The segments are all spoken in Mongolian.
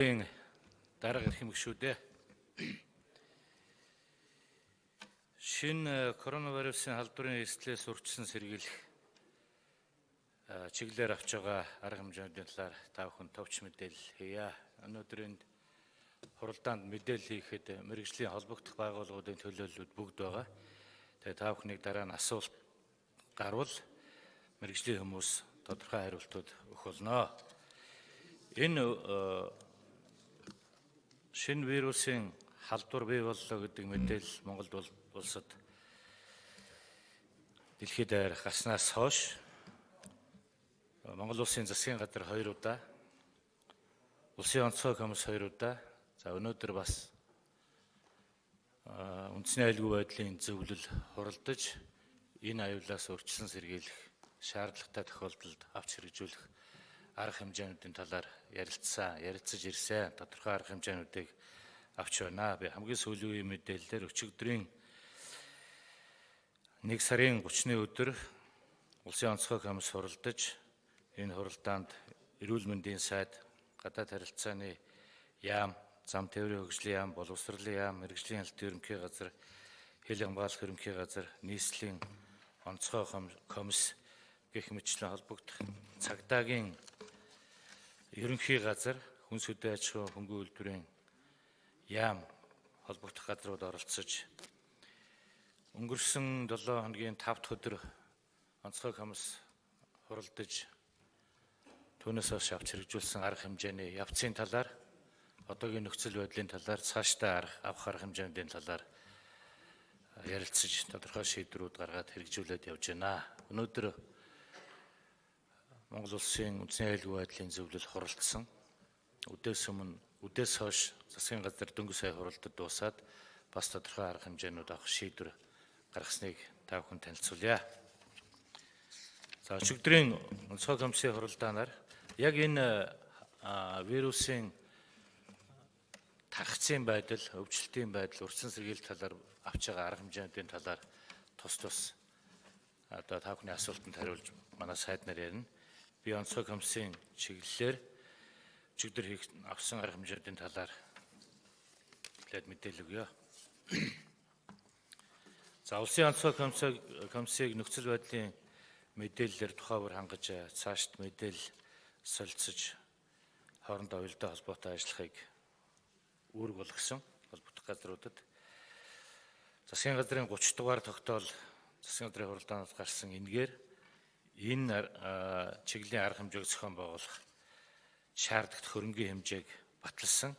Дарга эрхэм гишүүдээ. Шинэ коронавирусын халдварын эрсдлээс урьдчилан сэргийлэх чиглэлээр авч байгаа арга хэмжээнүүдийн талаар та бүхэн товч мэдээлэл хийе. Өнөөдөр энд хуралдаанд мэдээлэл хийхэд мэргэжлийн холбогдох байгууллагуудын төлөөллүүд бүгд байгаа. Тэгээ та бүхнийг дараа нь асуулт гарвал мэргэжлийн хүмүүс тодорхой хариултууд өгөх болно. Энэ шинэ вирусын халдвар бий боллоо гэдэг мэдээлэл Монгол улсад дэлхийд даяар гарснаас хойш Монгол улсын засгийн газар 2 удаа, Улсын онцгой комисс 2 удаа, за өнөөдөр бас үндэсний аюулгүй байдлын зөвлөл хуралдаж энэ аюулаас урьдчилан сэргийлэх шаардлагатай тохиолдолд авч хэрэгжүүлэх арга хэмжээнүүдийн талаар ярилцсан, ярилцаж ирсэн. Тодорхой арга хэмжээнүүдийг авч байна. Би хамгийн сүүлийн үеийн мэдээллээр өчигдрийн 1 сарын 30-ны өдөр Улсын онцгой комисс хуралдаж энэ хуралдаанд эрүүл мэндийн сайд, гадаад харилцааны яам, зам тээврийн хөгжлийн яам, боловсролын яам, мэргэжлийн хяналтын ерөнхий газар, хил хамгаалах ерөнхий газар, нийслэлийн онцгой комисс гэх мэтчлэн холбогдох цагдаагийн ерөнхий газар, хүнс хөдөө аж ахуйн хөнгөн үйлдвэрийн яам холбогдох газрууд оролцож өнгөрсөн 7 хоногийн 5 дахь өдөр онцгой комисс хуралдаж түүнээс хойш авч хэрэгжүүлсэн арга хэмжээний явцын талаар, одоогийн нөхцөл байдлын талаар, цаашдаа авах арга хэмжээнүүдийн талаар ярилцаж тодорхой шийдвэрүүд гаргаад хэрэгжүүлээд явж байна. Өнөөдөр Монгол улсын үндэсний аюулгүй байдлын зөвлөл хуралдсан. Үдээс өмнө үдээс хойш засгийн газар дөнгөж сая хуралдад дуусаад бас тодорхой арга хэмжээнүүд авах шийдвэр гаргасныг та бүхэн танилцуулъя. За өчигдрийн онцгой комиссийн хуралдаанаар яг энэ вирусын тархацын байдал, өвчлөлтийн байдал, урьдчилан сэргийлэх талаар авч байгаа арга хэмжээнүүдийн талаар тус тус одоо та бүхний асуултанд хариулж манай сайд нар ярина. Би онцгой комиссийн чиглэлээр өчигдөр хийх авсан арга хэмжээнүүдийн талаар эхлээд мэдээлэл өгье. За улсын онцгой комиссыг нөхцөл байдлын мэдээллээр тухай бүр хангаж цаашд мэдээлэл солилцож хоорондоо уялдаа холбоотой ажиллахыг үүрэг болгосон холбогдох газруудад засгийн газрын 30 дугаар тогтоол засгийн газрын хуралдаанаас гарсан энгээр энэ чиглэлийн арга хэмжээг зохион байгуулах шаардлагат хөрөнгийн хэмжээг баталсан.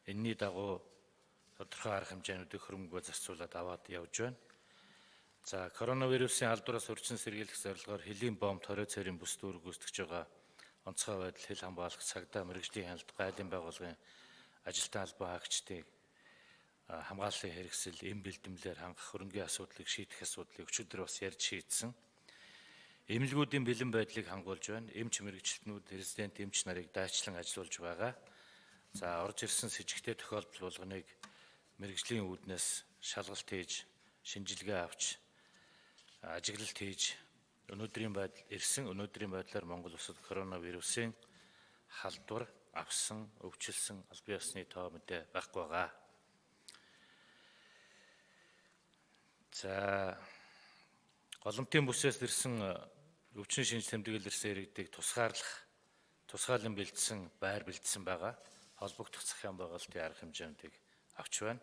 Энэний дагуу тодорхой арга хэмжээнүүдийг хөрөнгөө зарцуулаад аваад явж байна. За коронавирусын халдвараас урьдчилан сэргийлэх зорилгоор хөлийн бомб, хорио цэрийн бүс дүүрэг гүйцэтгэж байгаа онцгой байдал, хил хамгаалах, цагдаа, мэргэжлийн хяналт, гайлын байгууллагын ажилтан албан хаагчдыг хамгааллын хэрэгсэл, эм бэлтгэлээр хангах хөрөнгийн асуудлыг шийдэх асуудлыг өчигдөр бас ярьж шийдсэн. Эмнэлгүүдийн бэлэн байдлыг хангуулж байна. Эмч мэргэжилтнүүд, резидент эмч нарыг дайчлан ажиллуулж байгаа. За орж ирсэн сэжигтэй тохиолдол болгоныг мэргэжлийн үүднээс шалгалт хийж, шинжилгээ авч, ажиглалт хийж өнөөдрийн байдал ирсэн өнөөдрийн байдлаар Монгол улсад коронавирусын халдвар авсан, өвчлсөн албан ёсны тоо мэдээ байхгүй байгаа. За голомтын бүсээс ирсэн өвчин шинж тэмдэглэл ирсэн иргэдийг тусгаарлах, тусгаалan бэлдсэн, байр бэлдсэн байгаа. Холбогдох захиан байгуулалтын арга хэмжээнүүдийг авч байна.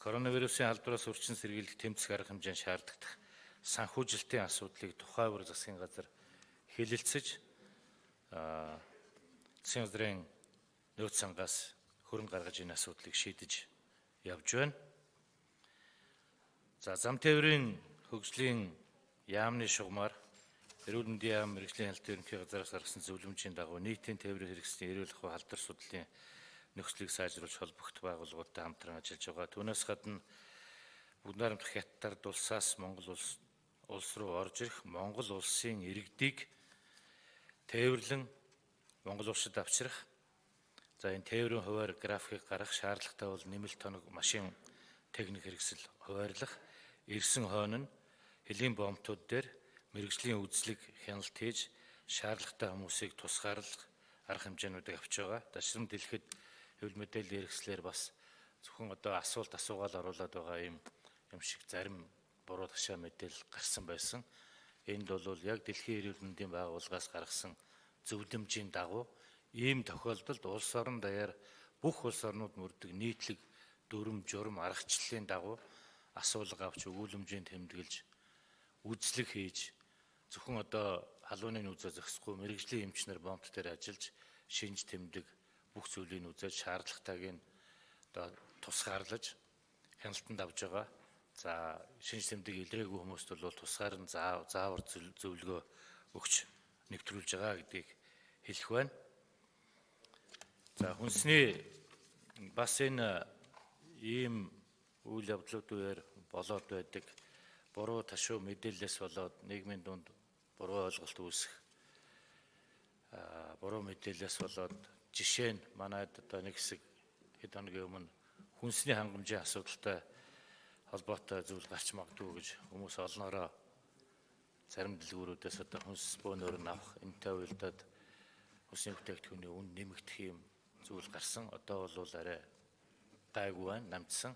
Коронавирусын халдвараас урьдчилан сэргийлэх тэмцэх арга хэмжээнд шаардлагатай санхүүжилтийн асуудлыг тухай бүр засгийн газар хэлэлцэж засгийн газрын нөөц сангаас хөрөнгө гаргаж энэ асуудлыг шийдэж явж байна. За зам тээврийн хөгжлийн яамны шугамар эрүүл мэндийн яам, мэргэжлийн хяналтын ерөнхий газраас гаргасан зөвлөмжийн дагуу нийтийн тээврийн хэрэгслийн эрүүл ахуй халдвар судлалын нөхцөлийг сайжруулах холбогдох байгууллагуудтай хамтран ажиллаж байгаа. Түүнээс гадна Бүгд найрамдах Хятад улсаас Монгол улс руу орж ирэх Монгол улсын иргэдийг тээвэрлэн Монгол улсад авчрах, за энэ тээврийн хуваар графикийг гаргах шаардлагатай бол нэмэлт тоног машин техник хэрэгсэл хуваарлах, ирсэн хойно нь хөлийн бомтууд дээр мэргэжлийн үзлэг хяналт хийж шаардлагатай хүмүүсийг тусгаарлах арга хэмжээнүүдийг авч байгаа. Ташрамт хэлэхэд Хэвлэл мэдээллийн хэрэгслэр бас зөвхөн одоо асуулт асуугаал оруулаад байгаа юм шиг зарим буруу ташаа мэдээлэл гарсан байсан. Энд бол яг Дэлхийн эрүүл мэндийн байгууллагаас гаргасан зөвлөмжийн дагуу ийм тохиолдолд улс орон даяар бүх улс орнууд мөрдөг нийтлэг дүрм журм аргачлалын дагуу асуулга авч өгүүлэмжийн тэмдэглэж үзлэг хийж зөвхөн одоо халууны нүүзээ зогсохгүй мэргэжлийн эмчнэр бомбт дээр ажиллаж шинж тэмдэг бүх зүйлийг үзээд шаардлагатайг нь одоо тусгаарлаж хяналтанд авч байгаа. За шинж тэмдэг илрээгүй хүмүүст бол тусгаар нь заавар зөвлөгөө өгч нэвтрүүлж байгаа гэдгийг хэлэх байна. За хүнсний бас энэ ийм үйл явдлууд үеэр болоод байдаг буруу ташуу мэдээллээс болоод нийгмийн дунд буруу ойлголт үүсэх, буруу мэдээллээс болоод жишээ нь манайд одоо нэг хэсэг хэд хоногийн өмнө хүнсний хангамжийн асуудалтай холбоотой зүйл гарч магадгүй гэж хүмүүс олноороо зарим дэлгүүрүүдээс одоо хүнс бөөнөр нь авах энэтэй уялдаад хүнсний бүтээгдэхүүний үн нэмэгдэх юм зүйл гарсан. Одоо бол арай гайгүй байна, намжсан.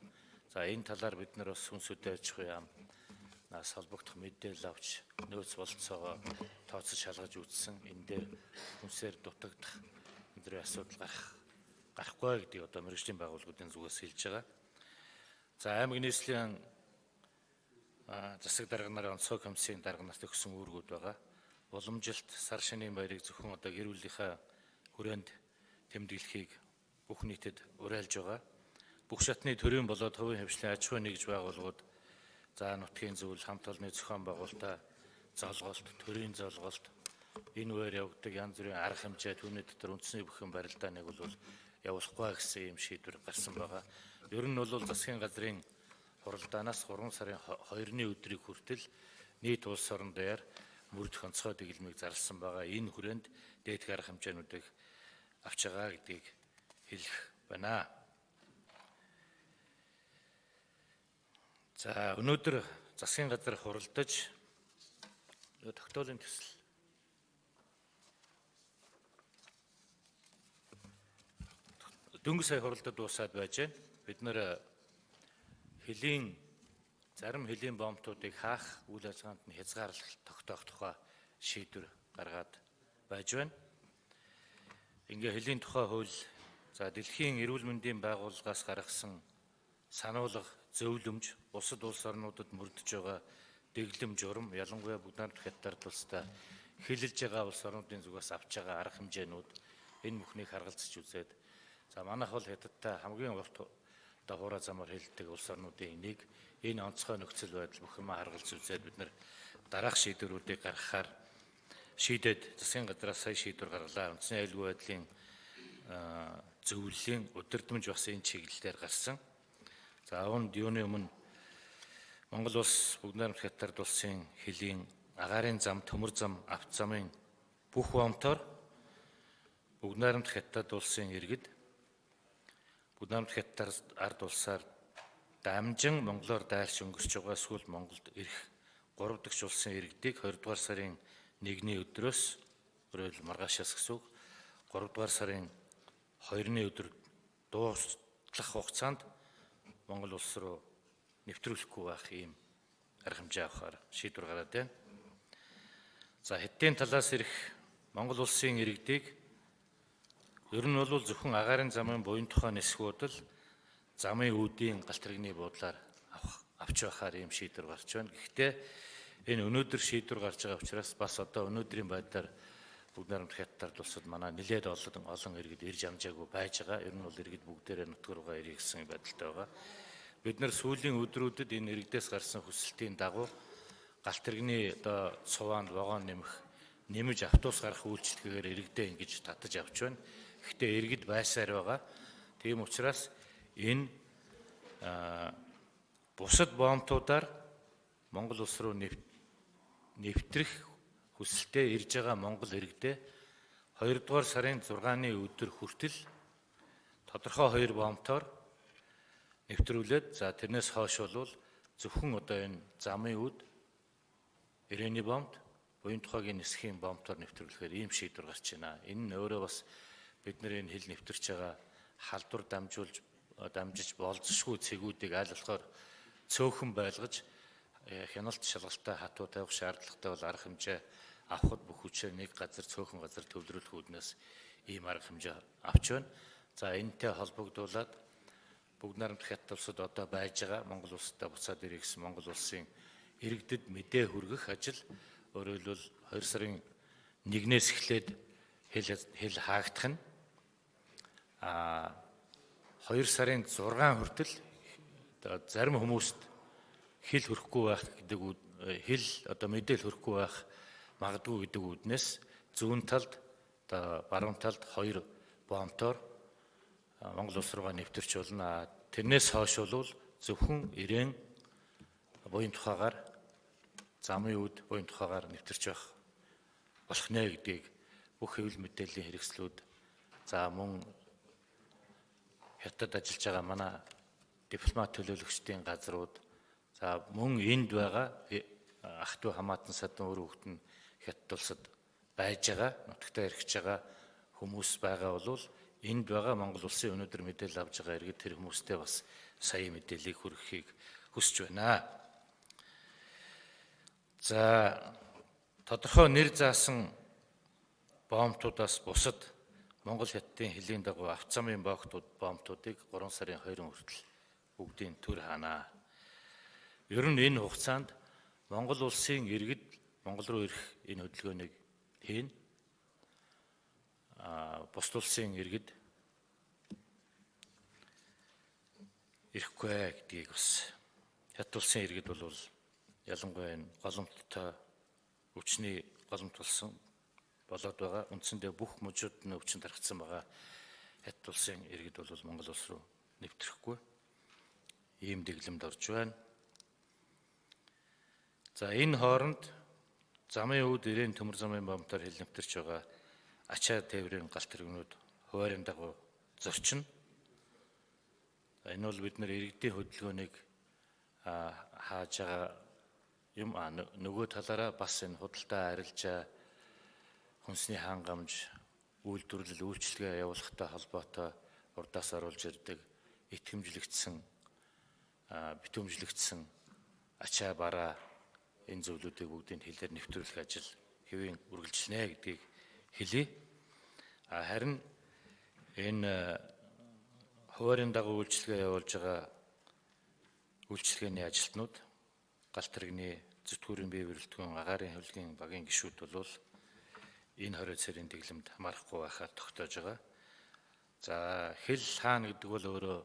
За энэ талаар бид нар бас хүнс хөдөө аж ахуйн яамнаас холбогдох мэдээлэл авч нөөц бололцоогоо тооцож шалгаж үзсэн. Энэ дээр хүнсээр дутагдах энэ төрлийн асуудал гарахгүй гэдгийг одоо мэргэжлийн байгууллагуудын зүгээс хэлж байгаа. За аймаг нийслэлийн засаг дарга нарын онцгой комиссийн дарга нарт өгсөн үүргүүд байгаа. Уламжилт сар шинийн баярыг зөвхөн одоо гэр бүлийнхээ хүрээнд тэмдэглэхийг бүх нийтэд уриалж байгаа. Бүх шатны төрийн болоод хувийн хвшлийн аж ахуйн нэгж байгууллагууд за нутгийн зүйл, хамт олонны зохион байгуулалтаа золголт, төрийн золголт энэ үеэр явагддаг янз бүрийн арга хэмжээ түүний дотор үндэсний бүхэн барилдааныг бол явуулахгүй гэсэн юм шийдвэр гарсан байгаа. Ер нь бол засгийн газрын хуралдаанаас 3 сарын 2-ны өдрийг хүртэл нийт улс орон даяар мөрдөх онцгой дэглэмийг зарласан байгаа. Энэ хүрээнд дээдх арга хэмжээнүүдийг авч байгаа гэдгийг хэлэх байна. За өнөөдөр засгийн газар хуралдаж тогтоолын төсөл дөнгөж сая хуралдаа дуусаад байж байна. Бид нэр хөлийн зарим хөлийн бомбтуудыг хаах үйл ажиллагаанд нь хязгаарлалт тогтоох тухай шийдвэр гаргаад байж байна. Ингээ хөлийн тухай хууль за Дэлхийн эрүүл мэндийн байгууллагаас гаргасан сануулга зөвлөмж бусад улс орнуудад мөрдөж байгаа дэглэм журам ялангуяа Бүгд найрамдах Хятад улстай хилэлж байгаа улс орнуудын зүгээс авч байгаа арга хэмжээнүүд энэ бүхнийг харгалзаж үзээд за манайх бол Хятадтай хамгийн урт одоо хуурай замаар хилдэг улс орнуудын нэг энэ онцгой нөхцөл байдал бүх юмаа харгалзаж үзээд бид нар дараах шийдвэрүүдийг гаргахаар шийдээд засгийн газраас сая шийдвэр гаргалаа. Үндэсний аюулгүй байдлын зөвлөлийн удирдамж бас энэ чиглэлээр гарсан. За үүнд юуны өмнө Монгол улс Бүгд найрамдах Хятад улсын хөлийн агаарын зам, төмөр зам, авто замын бүх вомтоор Бүгд найрамдах Хятад улсын иргэд Бүгд найрамдах Хятад ард улсаар дамжин монголоор дайлж өнгөрч байгаа эсвэл Монголд ирэх 3 дахь улсын иргэдийг 20 дугаар сарын 1-ний өдрөөс өөрөөр маргаашаас гэсэн үг 3 дугаар сарын 2-ны өдөр дууслах хугацаанд Монгол улс руу нэвтрүүлэхгүй байх ийм арга хэмжээ авахар шийдвэр гараад байна. За Хятадын талаас ирэх Монгол улсын иргэдийг ер нь бол зөвхөн агаарын замын буян тухай нисгүүд л замын үүдийн галт тэрэгний буудлаар авч байхаар ийм шийдвэр гарч байна. Гэхдээ энэ өнөөдөр шийдвэр гарч байгаа учраас бас одоо өнөөдрийн байдлаар Бүгд найрамдах Хятад улсад манай нэлээд олон иргэд ирж амжаагүй байж байгаа. Ер нь бол иргэд бүгдээрээ нутг руугаа ирэх гэсэн байдалтай байгаа. Бид нар сүүлийн өдрүүдэд энэ иргэдээс гарсан хүсэлтийн дагуу галт тэрэгний одоо цуваанд вагон нэмж автобус гарах үйлчилгээгээр иргэдээ ингэж татаж авч байна. Гэхдээ иргэд байсаар байгаа. Тийм учраас энэ бусад бомтуудаар Монгол улс руу нэвтрэх хүсэлтэд ирж байгаа Монгол иргэдээ 2 дугаар сарын 6-ны өдөр хүртэл тодорхой 2 бомтоор нэвтрүүлээд за тэрнээс хойш бол зөвхөн одоо энэ замын үд ирэний бомб буян тухайгийн нисхийн бомбтоор нэвтрүүлэхээр ийм шийдвэр гарч байна. Энэ нь өөрөө бас бид нар энэ хил нэвтэрч байгаа халдвар дамжиж болзошгүй цэгүүдийг аль болохоор цөөхөн байлгаж хяналт шалгалтаа хатуу тавих шаардлагатай бол арга хэмжээ авахд бүх хүчээр нэг газар цөөхөн газар төвлөрүүлэх үүднээс ийм арга хэмжээ авч байна. За энэтэй холбогдуулаад Бүгд найрамдах Хятад улсад одоо байж байгаа Монгол улстай буцаад ирэх гэсэн Монгол улсын иргэдэд мэдээ хүргэх ажил өөрөөр хэлбэл 2 сарын 1-ээс эхлээд хэл хаагдах нь 2 сарын 6 хүртэл одоо зарим хүмүүст хэл хөрөхгүй байх гэдэг хэл одоо мэдээлэл хөрөхгүй байх магадгүй гэдэг үүднээс зүүн талд одоо баруун талд 2 бомтоор Монгол улс руугаа нэвтэрч болно. Тэрнээс хойш бол зөвхөн ирээн буян тухайгаар замын үд буян тухайгаар нэвтэрч байх болох нэ гэдгийг бүх хэвлэл мэдээллийн хэрэгслүүд за мөн Хятад ажиллаж байгаа манай дипломат төлөөлөгчдийн газрууд за мөн энд байгаа ах トゥ хамаатан садан өөр хүүхэд нь Хятад улсад байж байгаа нутагтаа ирэх байгаа хүмүүс байгаа бол энд байгаа Монгол улсын өнөөдөр мэдээлэл авч байгаа иргэд тэр хүмүүстэй бас сая мэдээллийг хүргэхийг хүсэж байна. За тодорхой нэр заасан бомтуудаас бусад Монгол Хятадын хөлийн дагуу авто замын бомтуудыг 3 сарын 2 хүртэл бүгдийн төр хаана. Ер нь энэ хугацаанд Монгол улсын иргэд Монгол руу ирэх энэ хөдөлгөөнийг хийнэ. Бусд улсын иргэд ирэхгүй гэдгийг бас Хятад улсын иргэд бол ялангуяа энэ голомттой өвчний голомт болсон болоод байгаа. Үндсэндээ бүх мужууд нь өвчин тархацсан байгаа. Хятад улсын иргэд бол Монгол улс руу нэвтрэхгүй ийм дэглэмд орж байна. За энэ хооронд замын үүд ирээн төмөр замын бомтоор хил нэвтэрч байгаа ачаа тээврийн галт тэрэгнүүд хуваарийн дагуу зорчно. Энэ бол бид нэр иргэдийн хөдөлгөөнийг хааж байгаа юм. Нөгөө талаараа бас энэ худалдаа арилжаа, хүнсний хангамж, үйлдвэрлэл, үйлчилгээ явуулахтай холбоотой урдаас оруулж ирдэг итгэмжлэгдсэн, битүүмжлэгдсэн ачаа бараа энэ зөвлүүдийг бүгдийг хэлээр нэвтрүүлэх ажил хэвийн үргэлжилнэ гэдгийг хэлье. Харин энэ хуваарийн дагуу үйлчилгээ явуулж байгаа үйлчилгээний ажилтнууд, галт тэрэгний зүтгүүрийн бие бүрэлдэхүүн, агаарын хөвлөгийн багийн гишүүд бол энэ 20 цэрийн дэглэмд хамаарахгүй байхаар тогтоож байгаа. За хэл хаана гэдэг бол өөрөө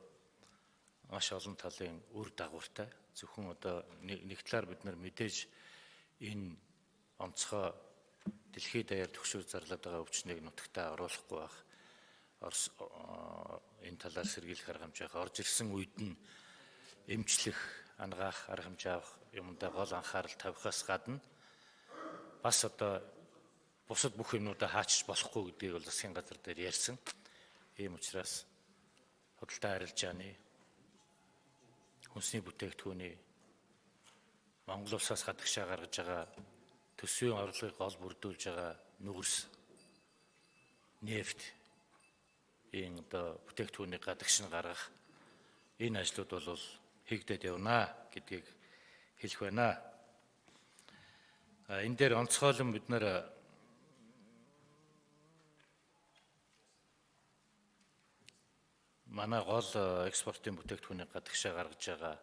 маш олон талын үр дагавартай. Зөвхөн одоо нэг талаар бид нар мэдээж энэ онцгой дэлхийд даяар түгшүүр зарлаад байгаа өвчнийг нутагтаа оруулахгүй байх, энэ талаар сэргийлэх арга хэмжээ орж ирсэн үед нь эмчлэх, ангаах арга хэмжээ авах юмдаа гол анхаарал тавихаас гадна бас одоо бусад бүх юмнуудаа хаачиж болохгүй гэдгийг бол засгийн газар дээр ярьсан. Ийм учраас худалдаа арилжааны, хүнсний бүтээгдэхүүний, Монгол улсаас гадагшаа гаргаж байгаа төсвийн орлогыг гол бүрдүүлж байгаа нүгэрс, нефть ийм одоо бүтээгдэхүүнийг гадагш нь гаргах энэ ажлууд бол хийгдээд явна гэдгийг хэлэх байна. Энэ дээр онцгойлон бид нар манай гол экспортын бүтээгдэхүүнийг гадагшаа гаргаж байгаа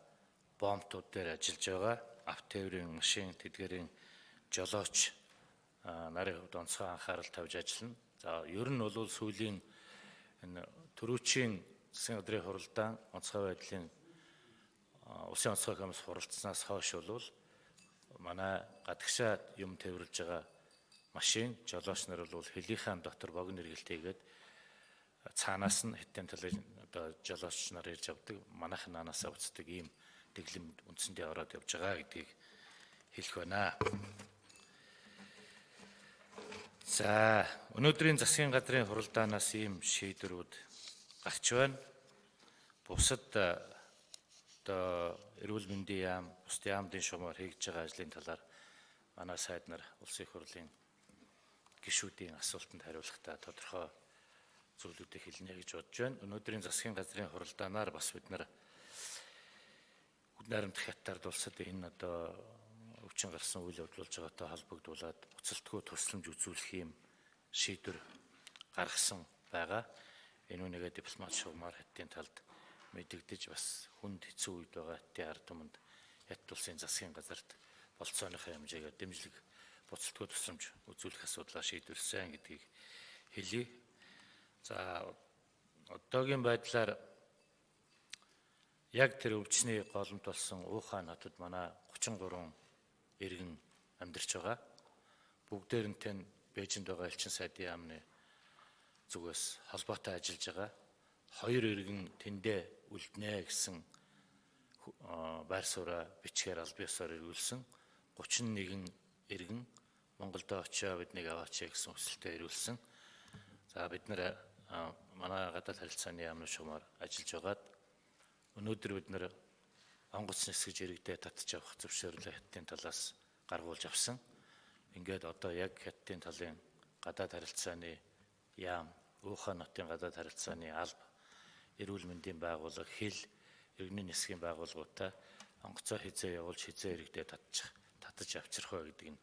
бомтууд дээр ажиллаж байгаа. Авто тээврийн машин, тэдгээрийн жолооч нарын хувьд онцгой анхаарал тавьж ажиллана. За ер нь бол сүүлийн энэ түрүүчийн засгийн газрын хуралдаан онцгой байдлын улсын онцгой комисс хуралдсанаас хойш бол манай гадагшаа юм тээвэрлж байгаа машин, жолооч нар бол хөлийнхаа дотор богино эргэлт хийгээд цаанаас нь хэтэн талын одоо жолооч нар ирж авдаг, манайх наанасаа буцдаг ийм дэглэмд үндсэндээ ороод явж байгаа гэдгийг хэлэх байна. За өнөөдрийн засгийн газрын хуралдаанаас ийм шийдвэрүүд гарч байна. Бусад одоо эрүүл мэндийн яам, бусад яамдын шугамар хийж байгаа ажлын талаар манай сайд нар улсын их хурлын гишүүдийн асуултанд хариулахдаа тодорхой зүйлүүдийг хэлнэ гэж бодож байна. Өнөөдрийн засгийн газрын хуралдаанаар бас бид нар Найрамдах Хятад улсад энэ одоо өвчин гарсан үйл явдал болж байгаатай холбогдуулаад буцалтгүй тусламж үзүүлэх юм шийдвэр гаргасан байгаа. Энэ үнэгээ дипломат шугамар Хятадын талд мэдэгдэж бас хүнд хэцүү үед байгаа Хятадын ард түмэнд Хятад улсын засгийн газарт болцооныхоо хэмжээгээр дэмжлэг буцалтгүй тусламж үзүүлэх асуудлаа шийдвэрлэсэн гэдгийг хэлье. За, одоогийн байдлаар яг тэр өвчний голомт болсон Ухаан хотод манай 33 иргэн амьдарч байгаа. Бүгдээрэнтэй нь Бээжинд байгаа элчин сайдын яамны зүгээс холбоотой ажиллаж байгаа. Хоёр иргэн тэндээ үлднэ гэсэн байр сууриа бичгээр албан ёсоор эргүүлсэн. 31 иргэн Монголд очоо биднийг аваач гэсэн хүсэлтэд ирүүлсэн. За, бид нар манай гадаад харилцааны яамны шугамар ажиллаж байгаад өнөөдөр бид нар онгоц нисгэж иргэдээ татж авах зөвшөөрлөө Хятадын талаас гаргуулж авсан. Ингээд одоо яг Хятадын талын гадаад харилцааны яам, Ухаан хотын гадаад харилцааны алба, эрүүл мэндийн байгууллага, хил, иргэний нисгийн байгууллагуудтай онгоцоо хэзээ явуулж, хэзээ иргэдээ татаж авчрах вэ гэдэг нь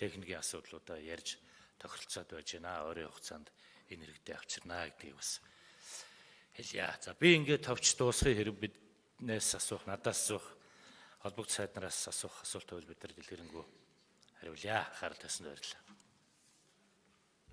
техникийн асуудлуудаа ярьж тохиролцоод байж байна. Ойрын хугацаанд энэ иргэдээ авчирнаа гэдгийг бас хэлье. За, би ингээд товч дуусгах хэрэг биднээс асуух, надаас асуух, холбогд сайд нараас асуух асуулт байвал бид нар дэлгэрэнгүй хариулъя. Анхаарал тавьсанд баярлалаа.